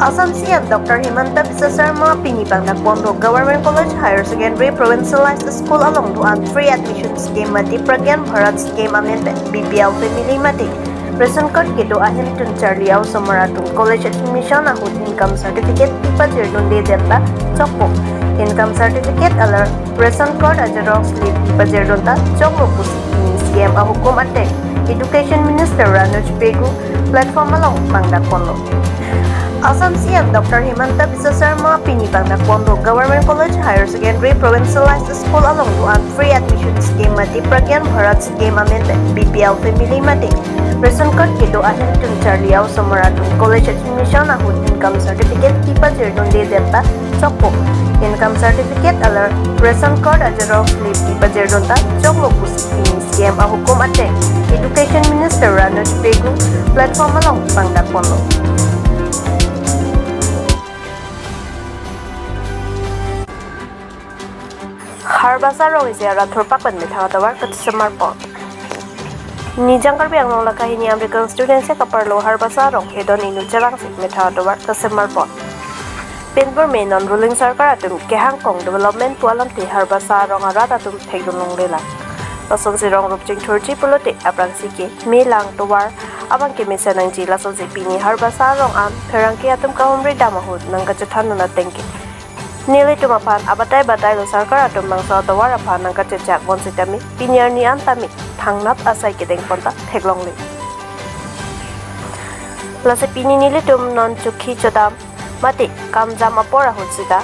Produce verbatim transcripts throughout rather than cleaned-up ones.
Assam C M Doctor Himanta Biswa Sarma pini bangdak ponlo Government College Higher Secondary Provincialized School along do-an free admission scheme mate Pragyan Bharat scheme amen pen B P L family mate ration card kedo ahemtun charli a-osomar atum college admission ahut income certificate pipajirdunde det ta chokpo. Income certificate alar ration card a-xerox le pipajirdun ta choklo pusi pini C M ahukum ateng Education Minister Ranoj Pegu platform along bangdak ponlo. Assam C M Doctor Himanta Biswa Sarma pini bangdak ponlo Government College Higher Secondary Provincialized School along do-an free admission scheme mate Pragyan Bharat scheme amen pen B P L family mate ration card kedo ahemtun charli a-osomar atum college admission ahut income certificate pipajirdunde det ta chokpo. Income certificate alar ration card a-xerox le pipajirdun ta choklo pusi pini C M ahukum ateng Education Minister Ranoj Pegu platform along bangdak ponlo. Harbasa rong isi arat thurpak pen methang atovar kachesemar pon. Nijang Karbi Anglong lakha hini Amri constituency kaparlo Harbasa rong edon inut chelangsik methang atovar kasemar pon. Pinpur me non ruling sarkar atum kehangkong development pu alamthe Harbasa rong arat atum thekdun longle lang. Lasonsi rong rup chingthurji pulote aphrangsi ke me lang tovar abang kemesen nangji, lasonsi pini Harbasa rong an pherangke atum kahumri dam ahut nangkachethandun ateng ke nelitum aphan abatai batai lo, sarkar atum bangso atovar aphan nangkachechak bonsitame pini arni an tame thangnat asai kedeng pon ta theklongle. Lasi pini nelitum non chokhi chodam mate kamjam apor ahut sita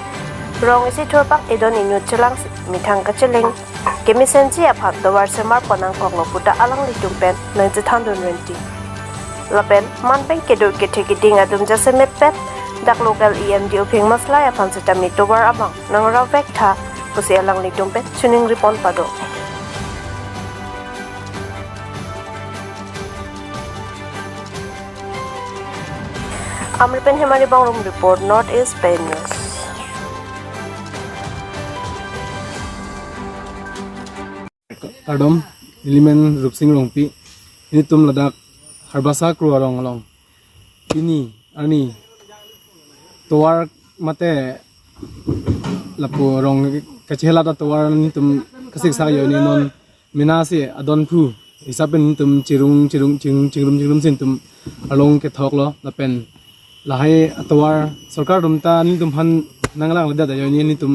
rong isi thurpak edon inut chelangsik methang kacheleng kemesenji aphan tovar semar pon nangkoklo pu ta alanglitum pen nangchethandun renti. Lapen manpeng kedo kethe keding atum jasemet pet dak local E M D Uphing Maslai aphan sitame tovar abang nangravek tha pusi alanglitum pen choningri pon pado. Amri pen Hemari Bongrung report, North East Pei News. Kardom, nelimen Rupsing Rongpi, nelitum ladak Harbasa Kro arong along pini arni tovar mate lapu rong kachelat atovar nelitum kasiksak ajoine non mena si adon phu hisap pen nelitum chirung chirung chirung chingrum chingrum si nelitum arlong kethoklo, lapen lahai atovar sorkar atum ta nelitum aphan nanglangledet ajoine nelitum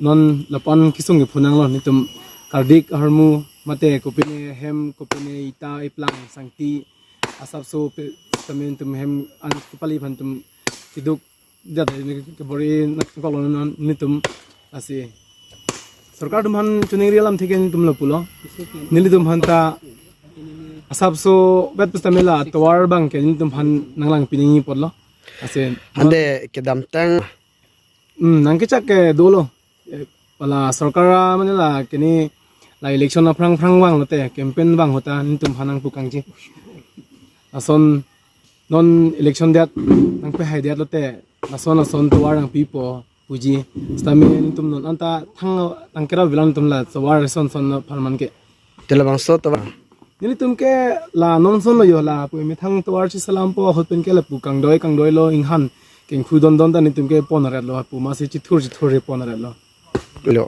non lapu-an kesung kephu nanglo, nelitum kardik ahormu mate kopine hem, kopine ita, iplang, sangti asapso pe-, tame nelitum hem an kepali aphan nelitum keduk jat ini kebor-i nangkoklo non nelitum. Lasi sorkar atum aphan choningri alamthe ke nelitum lapulo, nelitum aphan ta asapso bet pusitame la tovar abang ke nelitum aphan nanglang pinangji apotlo. Lasi ante kedamtang Hmm, nangkechak ke dolo. Eh, pala sorkar a mane la kini la election aphrang phrang vanglote, campaign vang ahut ta nelitum aphan nangpu kangji. Lason non election det nangpehai detlote, lason lason tovar nangpipo puji. Sitame nelitum non anta thang nangkerap bilang nelitum la tovar son son apharman ke. Te labangso tovar. Nelitum ke la non son lo jo, lapu methang tovar cheselampo ahut pen ke lapu kangdoi kangdoilo, inghan kengkhu dondon ta nelitum ke ponretlo, lapu masi chithur chithur re ponretlo. Lo.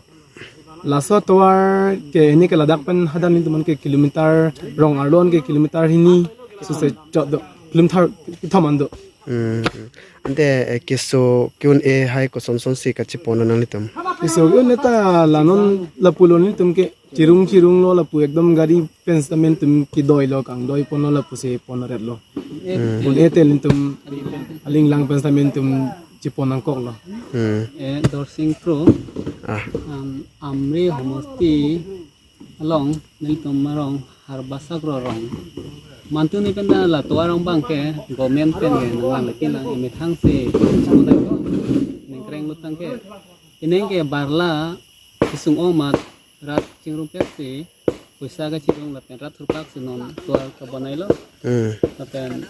Laso tovar ke ini ke ladak pen hadak nelitum ke kilometer rong arlo an ke kilometer hini suse chot do, kilometer kethom an do. Hmm. Ante, eh, keso ke-un-e hai koson son si kachepon nanglitum? Keso ke-un-e ta la non lapulo nelitum ke chirung chirunglo, lapu ekdom gari pen sitame nelitum kedoilo, kangdoi ponlo lapusi ponretlo. Hmm. Un-e te nelitum aling lang pen sitame nelitum chepon nangkoklo. Hmm. Eh, Dorsing Kro. Ah. Am-, Amri homosti along nelitum arong Harbasa Kro arong. Mantu ni pen ta la tovar abang ke government pen ke nanglang lagi lang, emethang si ningkreng lutang ke. Ineng ke barla kesung omat rat chingrum pek si poisa kachirung lapen rat thurpak si non tovar kabonailo. Hmm. Lapen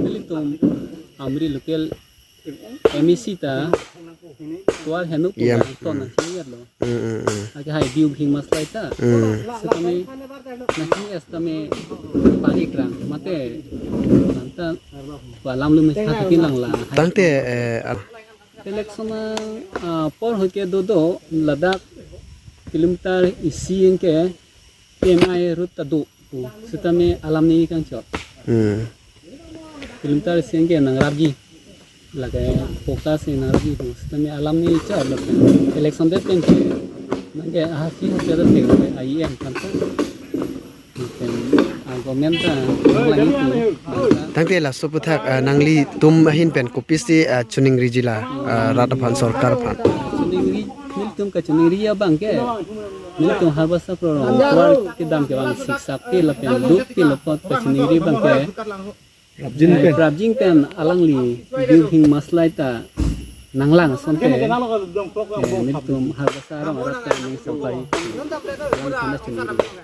nelitum Amri local M A C ta Tuar henu pu Yam. Ton nangchini lo. Hmm, hmm, hmm. Ake hai Biu Bhing Maslai ta. Hmm. Setame nangchini es tame pari krang mate anta alam lu mes thak tin lang la. Tangte, eh, al- Election, ah, apor hoike dodo ladak kilometer isi anke P M I road ta do pu. Setame alam ni kangchot. Hmm. Kilometer isi anke nangrapji. Lake pokta si nangrapji pu. Setame alam ni chot lo. Election det pen ke. Nangke ahasi hasi ada te I M kan ta. Pen argument ta lagi tu. Tangte laso aputhak, ah, nanglitum ahin pen kopisi, ah, chiningriji la, ah, rat aphan sorkar aphan. Chiningri, nelitum kachiningri abang ke. Nelitum Harbasa Kro Rong tuar kedam ke bang siksak te lapen duk te lapot kachiningri abang ke. Prabjin pen. Prabjin pen alangli Biu Bhing Maslai ta nanglang asonte. Eh, nelitum Harbasa Rong arat ta ning sampai. Alang tanda chiningri.